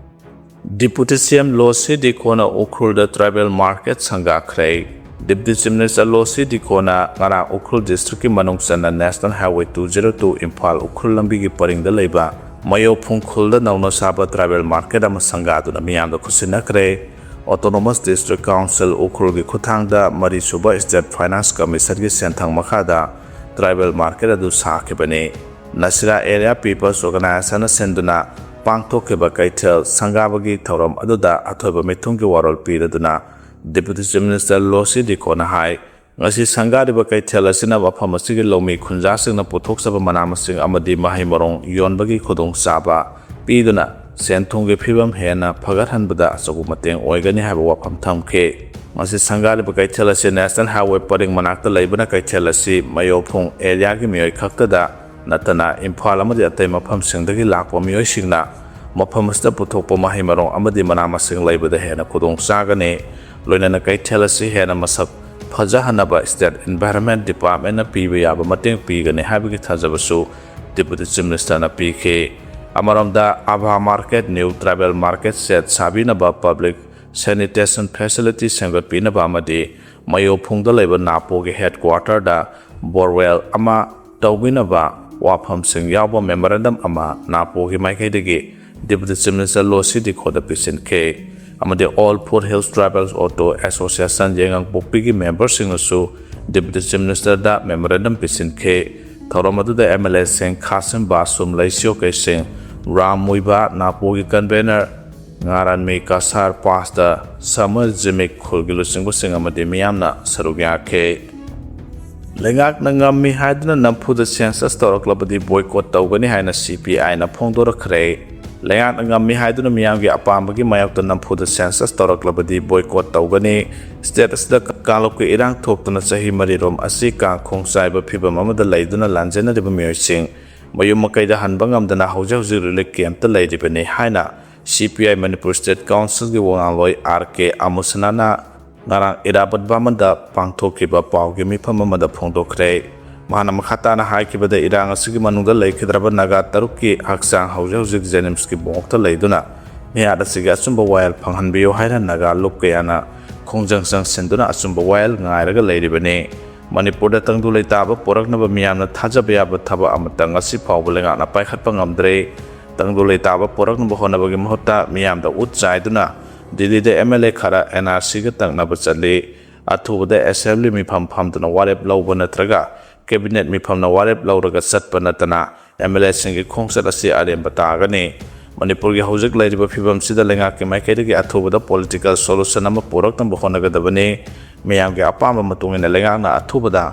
Deputy CM ꯂꯣꯁꯤ ꯗꯤꯀꯣꯅ ꯎꯈ꯭ꯔꯨꯜꯗ tribal market ꯁꯪꯒꯥꯈ꯭ꯔꯦ꯫ Deputy Chief Minister ꯂꯣꯁꯤ ꯗꯤꯀꯣꯅ ꯉꯔꯥꯡ ꯎꯈ꯭ꯔꯨꯜ districtꯀꯤ ꯃꯅꯨꯡ ꯆꯟꯅ National Highway two zero two Imphal Ukhrul ꯂꯝꯕꯤꯒꯤ ꯄꯔꯤꯡꯗ ꯂꯩꯕ ꯃꯌꯧꯐꯨꯡ ꯈꯨꯜꯗ ꯅꯧꯅ ꯁꯥꯕ tribal market ꯑꯃ ꯁꯪꯒꯥꯗꯨꯅ ꯃꯤꯌꯥꯝꯗ ꯈꯨꯠꯁꯤꯟꯅꯈ꯭ꯔꯦ꯫ Autonomous District Council ꯎꯈ꯭ꯔꯨꯜꯒꯤ ꯈꯨꯠꯊꯥꯡꯗ ꯃꯔꯤꯁꯨꯕ State Finance Commissionꯒꯤ ꯁꯦꯟꯊꯪ ꯃꯈꯥꯗ tribal market ꯑꯗꯨ ꯁꯥꯈꯤꯕꯅꯤ꯫ ꯅꯁꯤꯔꯥ Area People's Organizationꯅ ꯁꯤꯟꯗꯨꯅ ꯄꯥꯡꯊꯣꯛꯈꯤꯕ ꯀꯩꯊꯦꯜ ꯁꯪꯒꯥꯕꯒꯤ ꯊꯧꯔꯝ ꯑꯗꯨꯗ ꯑꯊꯣꯏꯕ ꯃꯤꯊꯨꯡꯒꯤ ꯋꯥꯔꯣꯜ ꯄꯤꯔꯗꯨꯅ Deputy Chief Minister ꯂꯣꯁꯤ ꯗꯤꯀꯣꯅ ꯍꯥꯏ, ꯉꯁꯤ ꯁꯪꯒꯥꯔꯤꯕ ꯀꯩꯊꯦꯜ ꯑꯁꯤꯅ ꯃꯐꯝ ꯑꯁꯤꯒꯤ ꯂꯧꯃꯤ ꯈꯨꯟꯖꯥꯁꯤꯡꯅ ꯄꯨꯊꯣꯛꯆꯕ ꯃꯅꯥ ꯃꯁꯤꯡ ꯑꯃꯗꯤ ꯃꯍꯩ ꯃꯔꯣꯡ ꯌꯣꯟꯕꯒꯤ ꯈꯨꯗꯣꯡꯆꯥꯕ ꯄꯤꯗꯨꯅ ꯁꯦꯟ ꯊꯨꯝꯒꯤ ꯐꯤꯕꯝ ꯍꯦꯟꯅ ꯐꯒꯠꯍꯟꯕꯗ ꯑꯆꯧꯕ ꯃꯇꯦꯡ ꯑꯣꯏꯒꯅꯤ ꯍꯥꯏꯕ ꯋꯥꯐꯝ ꯊꯝꯈꯤ꯫ ꯃꯁꯤ ꯁꯪꯒꯥꯔꯤꯕ ꯀꯩꯊꯦꯜ ꯑꯁꯤ National Highway ꯄꯔꯤꯡ ꯃꯅꯥꯛꯇ ꯂꯩꯕꯅ ꯀꯩꯊꯦꯜ ꯑꯁꯤ ꯃꯌꯧꯐꯨꯡ areaꯒꯤ ꯃꯤꯑꯣꯏ ꯈꯛꯇꯗ ꯅꯠꯇꯅ ꯏꯝꯐꯥꯜ ꯑꯃꯗꯤ ꯑꯇꯩ ꯃꯐꯝꯁꯤꯡꯗꯒꯤ ꯂꯥꯛꯄ ꯃꯤꯑꯣꯏꯁꯤꯡꯅ ꯃꯐꯝ ꯑꯁꯤꯗ ꯄꯨꯊꯣꯛꯄ ꯃꯍꯩ ꯃꯔꯣꯡ ꯑꯃꯗꯤ ꯃꯅꯥ ꯃꯁꯤꯡ ꯂꯩꯕꯗ ꯍꯦꯟꯅ ꯈꯨꯗꯣꯡ ꯆꯥꯒꯅꯤ꯫ ꯂꯣꯏꯅꯅ ꯀꯩꯊꯦꯜ ꯑꯁꯤ ꯍꯦꯟꯅ ꯃꯁꯛ ꯐꯖꯍꯟꯅꯕ State Environment Departmentꯅ ꯄꯤꯕ ꯌꯥꯕ ꯃꯇꯦꯡ ꯄꯤꯒꯅꯤ ꯍꯥꯏꯕꯒꯤ ꯊꯥꯖꯕꯁꯨ Deputy Chief Ministerꯅ ꯄꯤꯈꯤ꯫ ꯑꯃꯔꯣꯝꯗ, Ava market, new tribal market shed ꯁꯥꯕꯤꯅꯕ public sanitation facility ꯁꯦꯝꯒꯠꯄꯤꯅꯕ ꯑꯃꯗꯤ ꯃꯌꯧꯐꯨꯡꯗ ꯂꯩꯕ ꯅꯥꯄꯣꯒꯤ headquarterꯗ borewell ꯑꯃ ꯇꯧꯕꯤꯅꯕ ꯋꯥꯐꯝꯁꯤꯡ ꯌꯥꯎꯕ memorandum ꯑꯃ ꯅꯥꯄꯣꯒꯤ ꯃꯥꯏꯀꯩꯗꯒꯤ Deputy Chief Minister ꯂꯣꯁꯤ ꯗꯤꯈꯣꯗ ꯄꯤꯁꯤꯟꯈꯤ꯫ ꯑꯃꯗꯤ All Four Hills Tribals Auto Association ꯌꯥꯏꯉꯪꯄꯣꯛꯄꯤꯒꯤ memberꯁꯤꯡꯅꯁꯨ Deputy Chief Ministerꯗ memorandum ꯄꯤꯁꯤꯟꯈꯤ꯫ ꯊꯧꯔꯝ ꯑꯗꯨꯗ MLAꯁꯤꯡ ꯈꯥꯁꯤꯝ ꯕꯥꯁꯨꯝ, ꯂꯩꯁꯤꯌꯣ ꯀꯩꯁꯤꯡ, ꯔꯥꯝ ꯃꯨꯏꯕꯥ, ꯅꯥꯄꯣꯒꯤ convener ꯉꯥꯔꯥꯟꯃꯤ ꯀꯁꯥꯔ, Pastor ꯁꯃꯔ ꯖꯤꯃꯤꯛ, ꯈꯨꯜꯒꯤ ꯂꯨꯆꯤꯡꯕꯁꯤꯡ ꯑꯃꯗꯤ ꯃꯤꯌꯥꯝꯅ ꯁꯔꯨꯛ ꯌꯥꯈꯤ꯫ ꯂꯩꯉꯥꯛꯅ ꯉꯝꯃꯤ ꯍꯥꯏꯗꯨꯅ ꯅꯝꯐꯨꯗ census ꯇꯧꯔꯛꯂꯕꯗꯤ boycott ꯇꯧꯒꯅꯤ ꯍꯥꯏꯅ CPIꯅ ꯐꯣꯡꯗꯣꯔꯛꯈ꯭ꯔꯦ꯫ ꯂꯩꯉꯥꯛꯅ ꯉꯝꯃꯤ ꯍꯥꯏꯗꯨꯅ ꯃꯤꯌꯥꯝꯒꯤ ꯑꯄꯥꯝꯕꯒꯤ ꯃꯥꯌꯣꯛꯇ ꯅꯝꯐꯨꯗ census ꯇꯧꯔꯛꯂꯕꯗꯤ boycott ꯇꯧꯒꯅꯤ꯫ State ꯑꯁꯤꯗ ꯀꯥꯡꯂꯨꯞꯀꯤ ꯏꯔꯥꯡ ꯊꯣꯛꯇꯨꯅ ꯆꯍꯤ ꯃꯔꯤꯔꯣꯝ ꯑꯁꯤ ꯀꯥꯡꯈꯣꯡ ꯆꯥꯏꯕ ꯐꯤꯕꯝ ꯑꯃꯗ ꯂꯩꯗꯨꯅ ꯂꯥꯟꯖꯦꯟꯅꯔꯤꯕ ꯃꯤꯑꯣꯏꯁꯤꯡ ꯃꯌꯨꯝ ꯃꯀꯩꯗ ꯍꯟꯕ ꯉꯝꯗꯅ ꯍꯧꯖꯤꯛ ꯍꯧꯖꯤꯛ relief campꯇ ꯂꯩꯔꯤꯕꯅꯤ ꯍꯥꯏꯅ CPI Manipur State Councilꯒꯤ ꯋꯥꯉꯥꯡꯂꯣꯏ R K ꯑꯃꯨꯁꯅꯥꯅ ꯉꯔꯥꯡ ꯏꯔꯥꯕꯠ ꯚꯕꯟꯗ ꯄꯥꯡꯊꯣꯛꯈꯤꯕ ꯄꯥꯎꯒꯤ ꯃꯤꯐꯝ ꯑꯃꯗ ꯐꯣꯡꯗꯣꯛꯈ꯭ꯔꯦ꯫ ꯃꯍꯥꯛꯅ ꯃꯈꯥ ꯇꯥꯅ ꯍꯥꯏꯈꯤꯕꯗ, ꯏꯔꯥꯡ ꯑꯁꯤꯒꯤ ꯃꯅꯨꯡꯗ ꯂꯩꯈꯤꯗ꯭ꯔꯕ ꯅꯥꯒꯥ ꯇꯔꯨꯛꯀꯤ ꯍꯛꯆꯥꯡ ꯍꯧꯖꯤꯛ ꯍꯧꯖꯤꯛ JNIMSꯀꯤ morgueꯇ ꯂꯩꯗꯨꯅ ꯃꯤꯍꯥꯠ ꯑꯁꯤꯒꯤ ꯑꯆꯨꯝꯕ ꯋꯥꯌꯦꯜ ꯐꯪꯍꯟꯕꯤꯌꯨ ꯍꯥꯏꯅ ꯅꯥꯒꯥ ꯂꯨꯞ ꯀꯌꯥꯅ ꯈꯣꯡꯖꯪ ꯆꯪꯁꯤꯟꯗꯨꯅ ꯑꯆꯨꯝꯕ ꯋꯥꯌꯦꯜ ꯉꯥꯏꯔꯒ ꯂꯩꯔꯤꯕꯅꯤ꯫ ꯃꯅꯤꯄꯨꯔꯗ ꯇꯪꯗꯨ ꯂꯩꯇꯥꯕ ꯄꯨꯔꯛꯅꯕ ꯃꯤꯌꯥꯝꯅ ꯊꯥꯖꯕ ꯌꯥꯕ ꯊꯕꯛ ꯑꯃꯠꯇ ꯉꯁꯤ ꯐꯥꯎꯕ ꯂꯩꯉꯥꯛꯅ ꯄꯥꯏꯈꯠꯄ ꯉꯝꯗ꯭ꯔꯤ꯫ ꯇꯪꯗꯨ ꯂꯩꯇꯥꯕ ꯄꯨꯔꯛꯅꯕ ꯍꯣꯠꯅꯕꯒꯤ ꯃꯍꯨꯠꯇ ꯃꯤꯌꯥꯝꯗ ꯎꯠ ꯆꯥꯏꯗꯨꯅ ꯗꯤꯜꯂꯤꯗ MLA ꯈꯔ NRCꯒ ꯇꯛꯅꯕ ꯆꯠꯂꯤ꯫ ꯑꯊꯨꯕꯗ Assembly ꯃꯤꯐꯝ ꯐꯝꯗꯨꯅ ꯋꯥꯔꯦꯞ ꯂꯧꯕ ꯅꯠꯇ꯭ꯔꯒ Cabinet ꯃꯤꯐꯝꯅ ꯋꯥꯔꯦꯞ ꯂꯧꯔꯒ ꯆꯠꯄ ꯅꯠꯇꯅ MLAꯁꯤꯡꯒꯤ ꯈꯣꯡꯆꯠ ꯑꯁꯤ ꯑꯔꯦꯝꯕ ꯇꯥꯒꯅꯤ꯫ ꯃꯅꯤꯄꯨꯔꯒꯤ ꯍꯧꯖꯤꯛ ꯂꯩꯔꯤꯕ ꯐꯤꯕꯝꯁꯤꯗ ꯂꯩꯉꯥꯛꯀꯤ ꯃꯥꯏꯀꯩꯗꯒꯤ ꯑꯊꯨꯕꯗ political solution ꯑꯃ ꯄꯨꯔꯛꯅꯕ ꯍꯣꯠꯅꯒꯗꯕꯅꯤ꯫ ꯃꯤꯌꯥꯝꯒꯤ ꯑꯄꯥꯝꯕ ꯃꯇꯨꯡ ꯏꯟꯅ ꯂꯩꯉꯥꯛꯅ ꯑꯊꯨꯕꯗ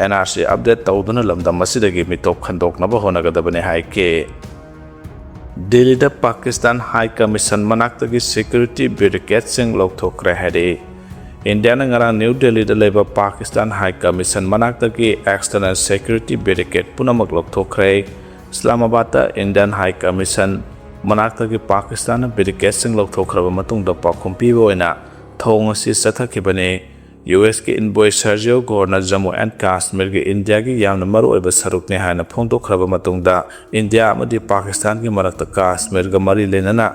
NRC update ꯇꯧꯗꯨꯅ ꯂꯝꯗꯝ ꯑꯁꯤꯗꯒꯤ ꯃꯤꯇꯣꯞ ꯈꯟꯗꯣꯛꯅꯕ ꯍꯣꯠꯅꯒꯗꯕꯅꯤ ꯍꯥꯏꯈꯤ꯫ ꯗꯤꯜꯂꯤꯗ Pakistan High Commission ꯃꯅꯥꯛꯇꯒꯤ security barricadeꯁꯤꯡ ꯂꯧꯊꯣꯛꯈ꯭ꯔꯦ ꯍꯥꯏꯔꯛꯏ꯫ ꯏꯟꯗꯤꯌꯥꯅ ꯉꯔꯥꯡ ꯅ꯭ꯌꯨ ꯗꯤꯜꯂꯤꯗ ꯂꯩꯕ Pakistan High Commission ꯃꯅꯥꯛꯇꯒꯤ external security barricade ꯄꯨꯝꯅꯃꯛ ꯂꯧꯊꯣꯛꯈ꯭ꯔꯦ꯫ ꯏꯁꯂꯥꯃꯥꯕꯥꯗꯇ Indian High Commission ꯃꯅꯥꯛꯇꯒꯤ ꯄꯥꯀꯤꯁꯇꯥꯟꯅ barricadeꯁꯤꯡ ꯂꯧꯊꯣꯛꯈ꯭ꯔꯕ ꯃꯇꯨꯡꯗ ꯄꯥꯎꯈꯨꯝ ꯄꯤꯕ ꯑꯣꯏꯅ ꯊꯧꯑꯣꯡ ꯑꯁꯤ ꯆꯠꯊꯈꯤꯕꯅꯤ꯫ USꯀꯤ envoy Sergio Goreꯅ Jammu and Kashmirꯒꯤ ꯏꯟꯗꯤꯌꯥꯒꯤ ꯌꯥꯝꯅ ꯃꯔꯨꯑꯣꯏꯕ ꯁꯔꯨꯛꯅꯤ ꯍꯥꯏꯅ ꯐꯣꯡꯗꯣꯛꯈ꯭ꯔꯕ ꯃꯇꯨꯡꯗ, ꯏꯟꯗꯤꯌꯥ ꯑꯃꯗꯤ ꯄꯥꯀꯤꯁꯇꯥꯟꯒꯤ ꯃꯔꯛꯇ ꯀꯥꯁꯃꯤꯔꯒ ꯃꯔꯤ ꯂꯩꯅꯅ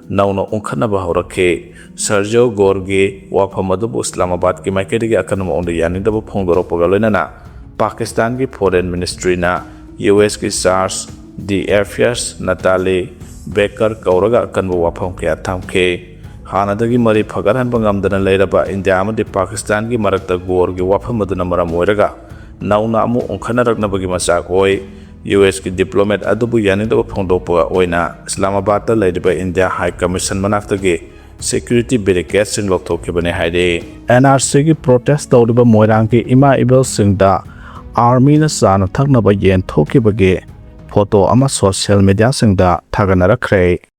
ꯅꯧꯅ ꯎꯪꯈꯠꯅꯕ ꯍꯧꯔꯛꯈꯤ꯫ ꯁꯔꯖꯤꯑꯣ ꯒꯣꯔꯒꯤ ꯋꯥꯐꯝ ꯑꯗꯨꯕꯨ ꯏꯁꯂꯥꯃꯥꯕꯥꯗꯀꯤ ꯃꯥꯏꯀꯩꯗꯒꯤ ꯑꯀꯟꯕ ꯃꯑꯣꯡꯗ ꯌꯥꯅꯤꯡꯗꯕ ꯐꯣꯡꯗꯣꯔꯛꯄꯒ ꯂꯣꯏꯅꯅ ꯄꯥꯀꯤꯁꯇꯥꯟꯒꯤ Foreign Ministryꯅ ꯌꯨ ꯑꯦꯁꯀꯤ ꯆꯥꯔꯖ ꯗꯤ ꯑꯦꯐꯤꯌꯔꯁ ꯅꯇꯥꯂꯤ ꯕꯦꯀꯔ ꯀꯧꯔꯒ ꯑꯀꯟꯕ ꯋꯥꯐꯝ ꯀꯌꯥ ꯊꯝꯈꯤ꯫ ꯍꯥꯟꯅꯗꯒꯤ ꯃꯔꯤ ꯐꯒꯠꯍꯟꯕ ꯉꯝꯗꯅ ꯂꯩꯔꯕ ꯏꯟꯗꯤꯌꯥ ꯑꯃꯗꯤ ꯄꯥꯀꯤꯁꯇꯥꯟꯒꯤ ꯃꯔꯛꯇ ꯒꯣꯔꯒꯤ ꯋꯥꯐꯝ ꯑꯗꯨꯅ ꯃꯔꯝ ꯑꯣꯏꯔꯒ ꯅꯧꯅ ꯑꯃꯨꯛ ꯑꯣꯟꯈꯠꯅꯔꯛꯅꯕꯒꯤ ꯃꯆꯥꯛ ꯑꯣꯏ꯫ ꯌꯨ ꯑꯦꯁꯀꯤ ꯗꯤꯄ꯭ꯂꯣꯃꯦꯠ ꯑꯗꯨꯕꯨ ꯌꯥꯅꯤꯡꯗꯕ ꯐꯣꯡꯗꯣꯛꯄ ꯑꯣꯏꯅ ꯏꯁꯂꯥꯃꯥꯕꯥꯗꯇ ꯂꯩꯔꯤꯕ ꯏꯟꯗꯤꯌꯥ ꯍꯥꯏ ꯀꯃꯤꯁꯟ ꯃꯅꯥꯛꯇꯒꯤ ꯁꯦꯀ꯭ꯌꯨꯔꯤꯇꯤ ꯕꯦꯔꯤꯀꯦꯠꯁꯤꯡ ꯂꯧꯊꯣꯛꯈꯤꯕꯅꯤ ꯍꯥꯏꯔꯤ꯫ ꯑꯦꯟ ꯑꯥꯔ ꯁꯤꯒꯤ ꯄ꯭ꯔꯣꯇꯦꯁ ꯇꯧꯔꯤꯕ ꯃꯣꯏꯔꯥꯡꯒꯤ ꯏꯃꯥ ꯏꯕꯦꯜꯁꯤꯡꯗ ꯑꯥꯔꯃꯤꯅ ꯆꯥꯅ ꯊꯛꯅꯕ ꯌꯦꯟ ꯊꯣꯛꯈꯤꯕꯒꯤ ꯐꯣꯇꯣ ꯑꯃ ꯁꯣꯁꯤꯌꯦꯜ ꯃꯤꯗꯤꯌꯥꯁꯤꯡꯗ ꯊꯥꯒꯠꯅꯔꯛꯈ꯭ꯔꯦ꯫